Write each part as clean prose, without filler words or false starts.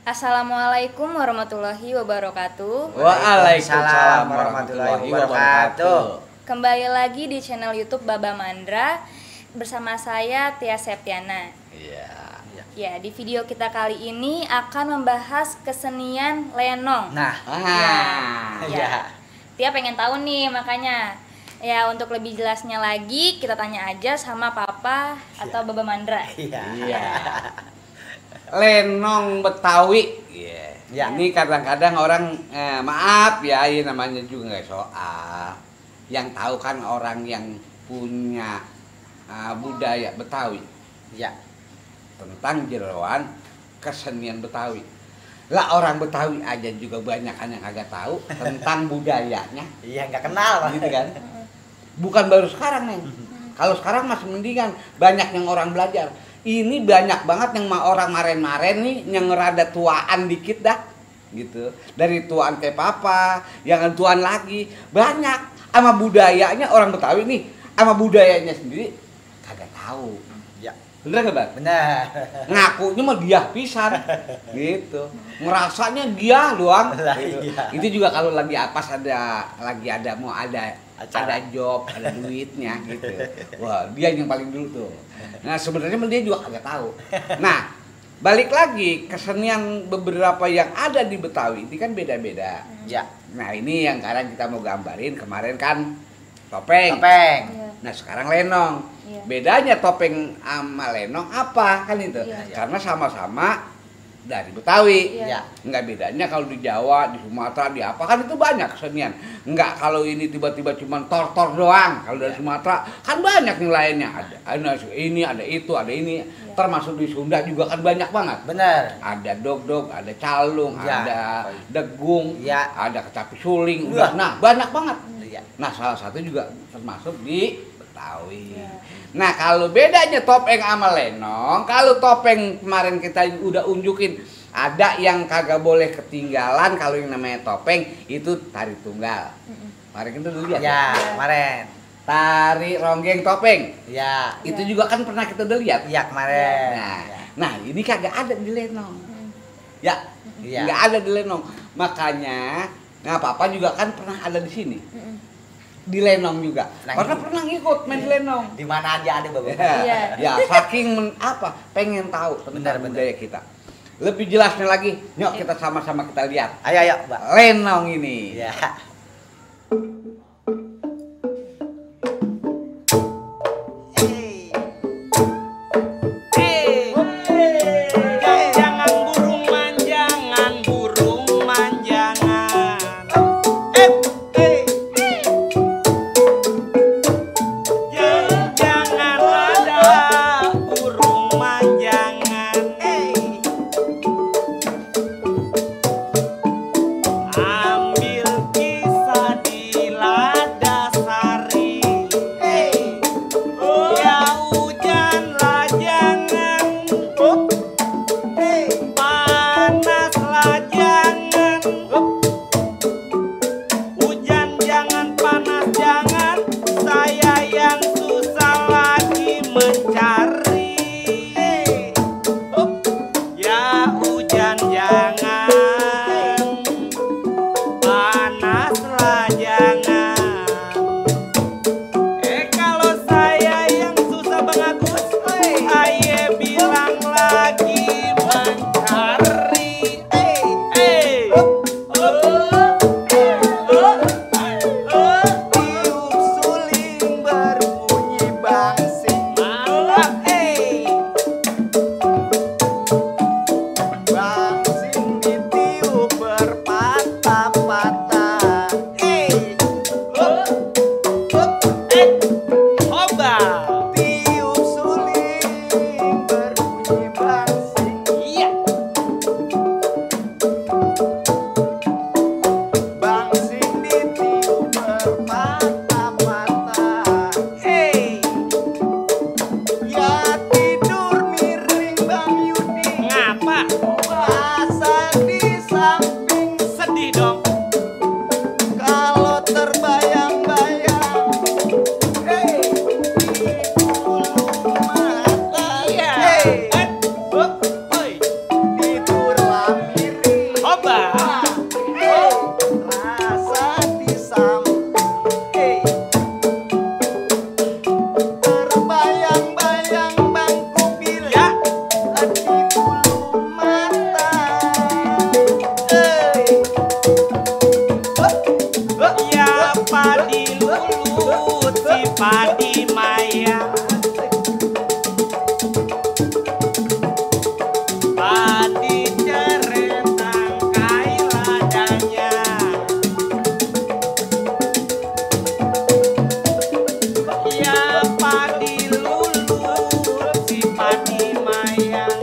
Assalamualaikum warahmatullahi wabarakatuh. Waalaikumsalam warahmatullahi wabarakatuh. Kembali lagi di channel YouTube Baba Mandra bersama saya Tia Septiana. Iya. Ya, di video kita kali ini akan membahas kesenian lenong. Nah, ya. Tia pengen tahu nih, makanya ya untuk lebih jelasnya lagi kita tanya aja sama Papa atau Baba Mandra. Iya. Lenong Betawi. Ya. Ini kadang-kadang orang maaf ya, ini namanya juga nggak soal. Yang tahu kan orang yang punya budaya Betawi. Ya. Tentang jeroan kesenian Betawi. Lah orang Betawi aja juga banyak kan yang agak tahu tentang budayanya. Iya, nggak kenal. Gitu kan. Bukan baru sekarang nih. Kalau sekarang masih mendingan, banyak yang orang belajar. Ini banyak banget yang orang maren-maren nih yang rada tuaan dikit dah gitu. Dari tuaan kayak papa, yang tuaan lagi, banyak sama budayanya orang Betawi nih, sama budayanya sendiri kagak tahu. Ya. Bener gak, Bang? Benar. Ngakunya mah dia pisan gitu. Ngerasanya dia doang gitu. Iya. Itu juga kalau lagi apes ada mau ada Acara. ada job, ada duitnya gitu. Wah, dia yang paling dulu tuh. Nah, sebenarnya dia juga kagak tahu. Nah, balik lagi kesenian beberapa yang ada di Betawi ini kan beda-beda. Ya. Nah, ini yang sekarang kita mau gambarin. Kemarin kan topeng. Topeng. Iya. Nah, sekarang lenong. Iya. Bedanya topeng sama lenong apa kan itu? Iya. Karena sama-sama dari Betawi. Iya. Nggak bedanya kalau di Jawa, di Sumatera, di apa kan itu banyak kesenian. Nggak kalau ini tiba-tiba cuma tor-tor doang. Kalau dari Sumatera kan banyak nih lainnya. Ada ini, ada itu, ada ini. Iya. Termasuk di Sunda juga kan banyak banget. Benar. Ada dog-dog, ada calung, Ya. ada degung, Ya. ada kecapi suling. Wah. Nah, banyak banget. Iya. Nah, salah satu juga termasuk di Betawi. Iya. Nah, kalau bedanya topeng sama lenong, kalau topeng kemarin kita udah unjukin, ada yang kagak boleh ketinggalan kalau yang namanya topeng itu tari tunggal. Kemarin kita dulu lihat. Ya, kemarin. Tari ronggeng topeng. Ya. Itu juga kan pernah kita udah lihat. Iya, kemarin. Nah, Ya. nah ini kagak ada di lenong. Ya, Iya. nggak ada di lenong. Makanya, nah papa juga kan pernah ada di sini. Di lenong juga. Karena pernah ngikut main di lenong. Di mana aja ada, Bapak. Iya. Ya, saking pengen tahu tentang Benar. budaya kita. Lebih jelasnya lagi, yuk kita sama-sama kita lihat Ayo, Mbak. lenong ini. Ya. Jangan burung manjangan, burung manjangan. Jangan ada burung manjangan. Ambil kisah. Ya padi lulut si padi maya. Padi ceretang kai ladanya. Ya padi lulut si padi mayang.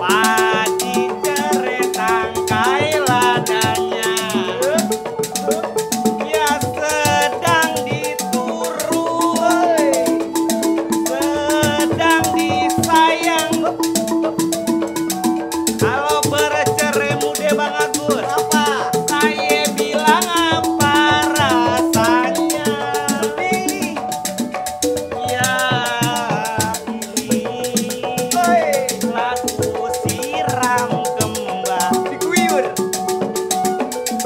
Padi ceretang kai ladanya. Ya sedang diturun, sedang disayang. Kalau bercerai muda Bang Agus, apa? Saya bilang apa rasanya? Ya ini lagu siram kembang. Diguyur.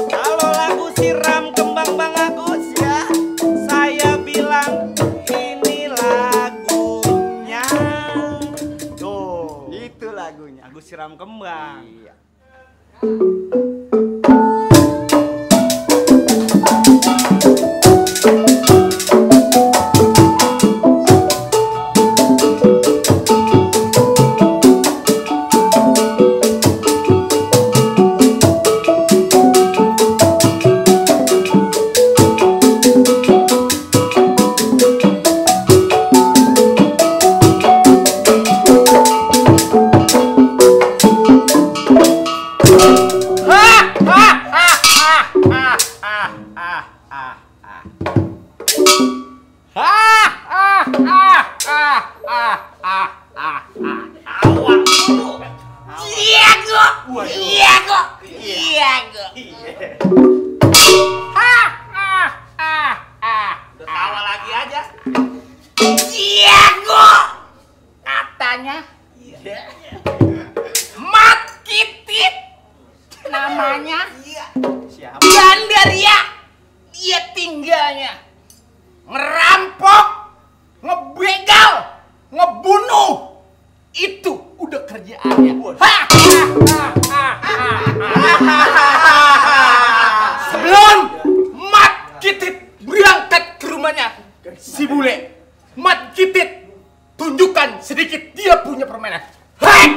Kalau lagu siram kembang Bang Agus ya, saya bilang ini lagunya. Tuh, itu lagunya. Agus siram kembang. Iya. Udah tawa lagi aja. Katanya Mat Kitit namanya Siapa? Gandaria. Dia tinggalnya ngerampok, ngebegal, ngebunuh. Itu udah kerjaannya. Sebelum Mat Kitit berangkat ke rumahnya si bule, Mat Kitit tunjukkan sedikit dia punya permainan. Hei!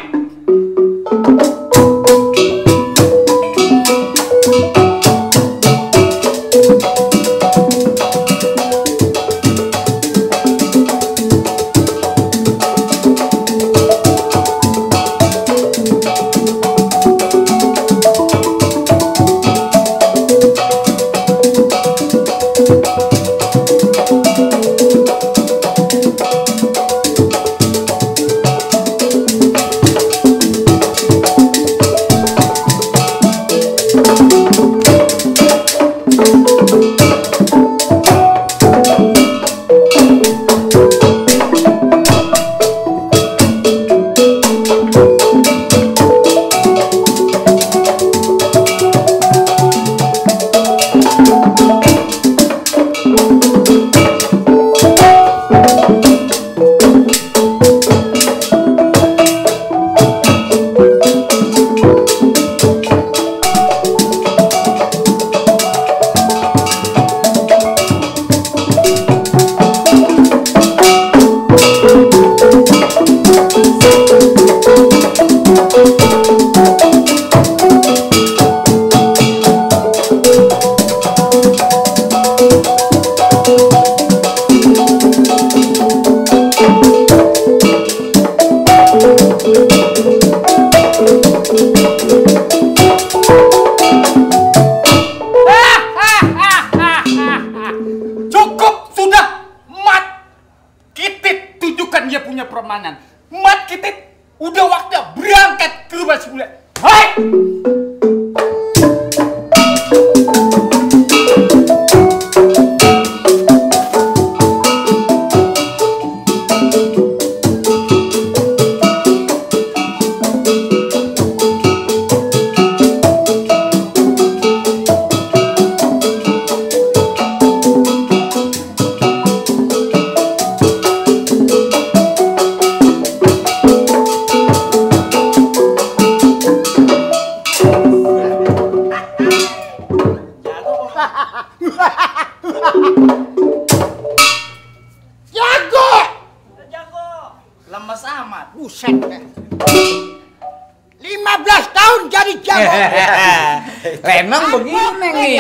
Lenong begini nih.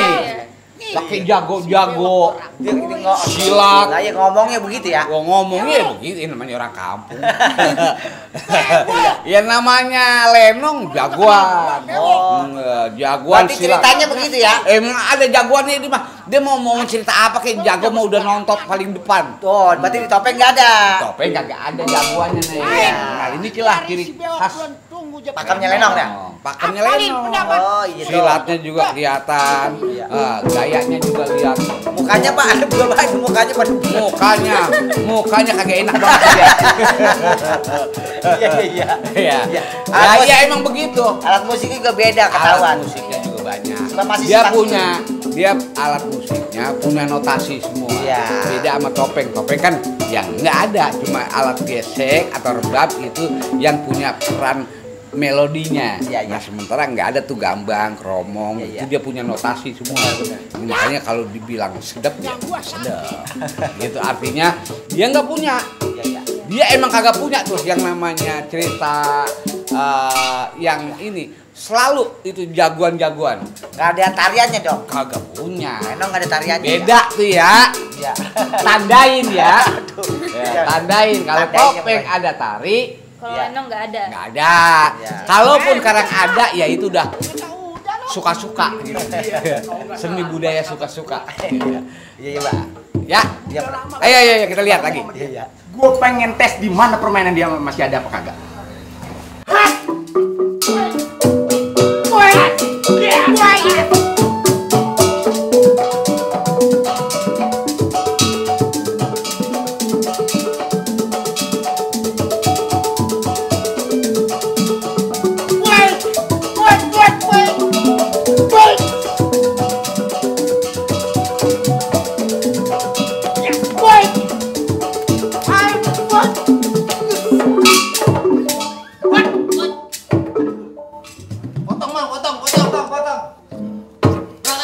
Pakai jago-jago Dia silat. Lah ya ngomongnya begitu ya. Gua ngomongnya begitu, namanya orang kampung. Ya namanya Lenong jagoan. Jagoan Berarti silat. ceritanya begitu ya. Emang ada jagoannya dia mah. Dia mau cerita apa kayak jago mah udah nonton paling depan. Tuh, berarti di topeng nggak ada. Topeng kagak ada jagoannya nih. Nah, ini celah ciri khas Pakemnya Lenong ya? pakemnya Lenong. Oh iya. tuh. Silatnya juga kelihatan. Gayanya juga lihat. Mukanya Pak, ada berapa itu mukanya Pak? Mukanya kagak enak banget ya. Iya. Iya. Alat Ya emang begitu. Alat musiknya juga beda Alat ketahuan. musiknya juga banyak. Cuma masih Dia silang. punya alat musiknya punya notasi semua. Iya. Beda sama topeng. Topeng kan yang nggak ada, cuma alat gesek atau rebab itu yang punya peran melodinya. Iya, iya. Nah sementara nggak ada tuh gambang, kromong, Iya, iya. itu dia punya notasi semua. Makanya kalau dibilang sedap ya sedap. Gitu artinya dia nggak punya. Iya, iya. Dia emang kagak punya tuh yang namanya cerita yang ini selalu itu jagoan-jagoan. Nggak ada tariannya dong. Kagak punya. Lenong nggak ada tariannya. Beda tuh ya. Ya. Tandain ya. Iya. Tandain kalau Tandainnya topeng apa? ada tari, Kalau Iya. Lenong nggak ada. nggak ada. Iya. Kalaupun kadang ada ya itu udah suka-suka. Seni budaya suka-suka. Iya, Pak. Ya. Iya, Ayo kita lihat lagi. Iya. Gue pengen tes di mana permainan dia masih ada apa kagak.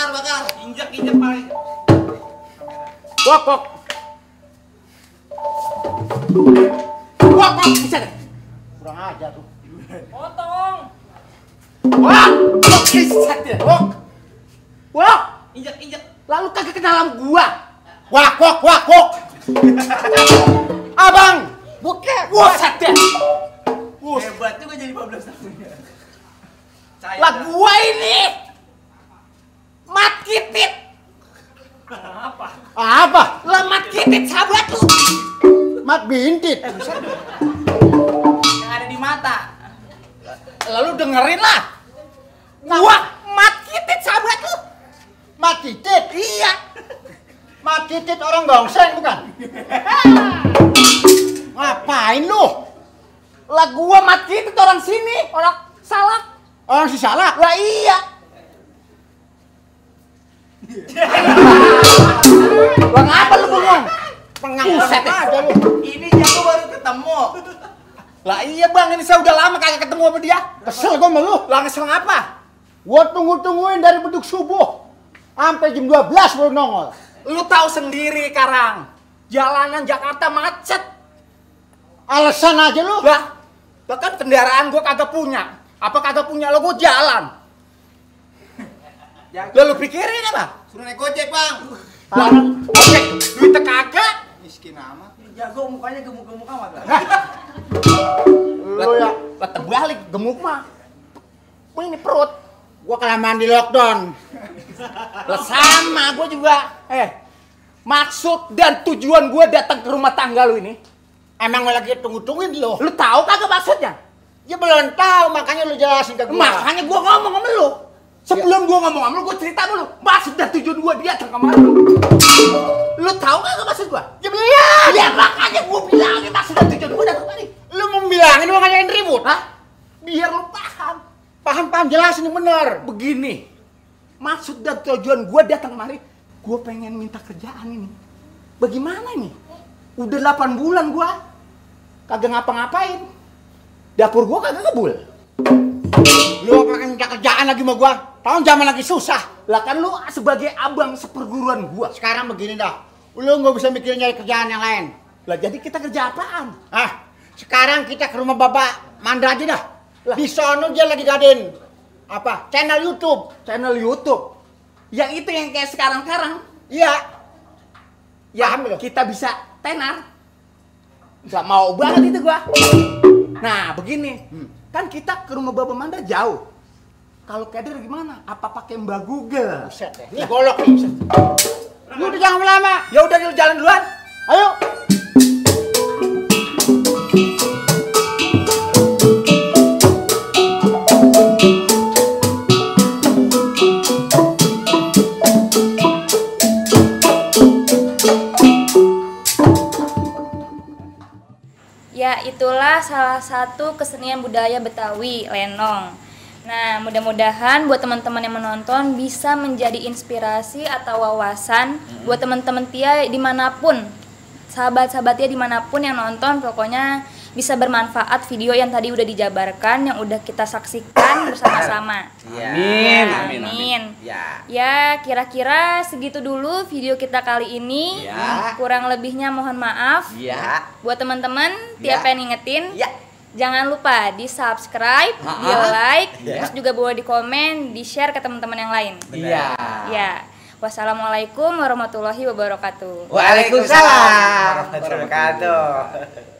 Bakar. Injak paling. Wok. Bisa deh. Kurang aja tuh. Potong. Wok, bisa deh. Wok. Injak. Lalu kagak ke dalam gua. Wak. Abang. Bukan. Buset deh. Hebat juga jadi 15 tahun. Lah gua ini mat kitit. Apa? Lah mat kitit sahabat lu. Mat bintit. Yang ada di mata. Lalu dengerin lah. Gua mat kitit sahabat lu. Mat titit. Iya. Mat titit orang gongseng bukan? Ngapain lu? Lah gua mat kitit orang sini, orang Salak. Orang si Salak. Lah iya. Lah ngapa lu bengong? Buset deh. aja lu. Ini jago baru ketemu. Lah iya bang, ini saya udah lama kagak ketemu sama dia. Kesel gua sama lu. Lah kesel ngapa? Gua tungguin dari beduk subuh. Sampai jam 12 baru nongol. Lu tahu sendiri Karang, jalanan Jakarta macet. Alasan aja lu. Lah kan kendaraan gua kagak punya. Apa kagak punya lo gua jalan. Lah lu pikirin apa? Suruh naik gojek, Bang. Lah oke, duitnya kagak. Miskin amat. Jago mukanya gemuk-gemuk amat lah. Lu ya, lah terbalik gemuk mah. Ini perut. Gua kelamaan di lockdown. Lah sama gua juga. Maksud dan tujuan gua datang ke rumah tangga lu ini. Emang lagi tungguin lu. Lu tahu kagak maksudnya? Ya belum tahu, makanya lu jelasin ke gua. Makanya gua ngomong sama lu. Sebelum gua ngomong sama lu, gua cerita dulu. Maksud dan tujuan gua dia datang kemari lu. Lu tahu kagak maksud gua? Ya belum. Ya makanya gua bilangin maksud dan tujuan gua datang kemari. Lu mau bilangin lu ngajarin ribut. Hah? Biar lu paham. Paham jelasin yang bener. Begini. Maksud dan tujuan gua datang kemari, gua pengen minta kerjaan ini. Bagaimana ini? Udah 8 bulan gua kagak ngapa-ngapain. Dapur gua kagak kebul. Lu pengen minta kerjaan lagi sama gua. Tahun zaman lagi susah. Lah kan lu sebagai abang seperguruan gua. Sekarang begini dah. Lu nggak bisa mikirin nyari kerjaan yang lain. Lah jadi kita kerja apaan? Sekarang kita ke rumah Bapak Mandra aja dah. Lah. Di sono dia lagi gaden. Apa? Channel YouTube. Channel YouTube. Yang itu yang kayak sekarang-sekarang. Iya. Ya, kita bisa tenar. Gak mau banget itu gua. Nah, begini. Kan kita ke rumah Bapak Manda jauh. Kalau keder gimana? Apa pakai Mbak Google? Buset deh. Ini golok nih. Lu udah jangan lama. Ya udah, lu jalan duluan. Ayo. Ya, itulah salah satu kesenian budaya Betawi, lenong. Nah, mudah-mudahan buat teman-teman yang menonton bisa menjadi inspirasi atau wawasan buat teman-teman Tia dimanapun, sahabat-sahabat Tia dimanapun yang nonton, pokoknya bisa bermanfaat video yang tadi udah dijabarkan, yang udah kita saksikan bersama-sama. Iya. Amin, Ya, amin, amin. Ya. Ya, kira-kira segitu dulu video kita kali ini. Ya. Kurang lebihnya mohon maaf. Ya. Buat teman-teman, Ya. Tia pengen ngingetin, Ya. jangan lupa di subscribe, di like, Ya. terus juga boleh di komen, di share ke teman-teman yang lain. Iya. Ya, wassalamualaikum warahmatullahi wabarakatuh. Waalaikumsalam Warahmatullahi wabarakatuh.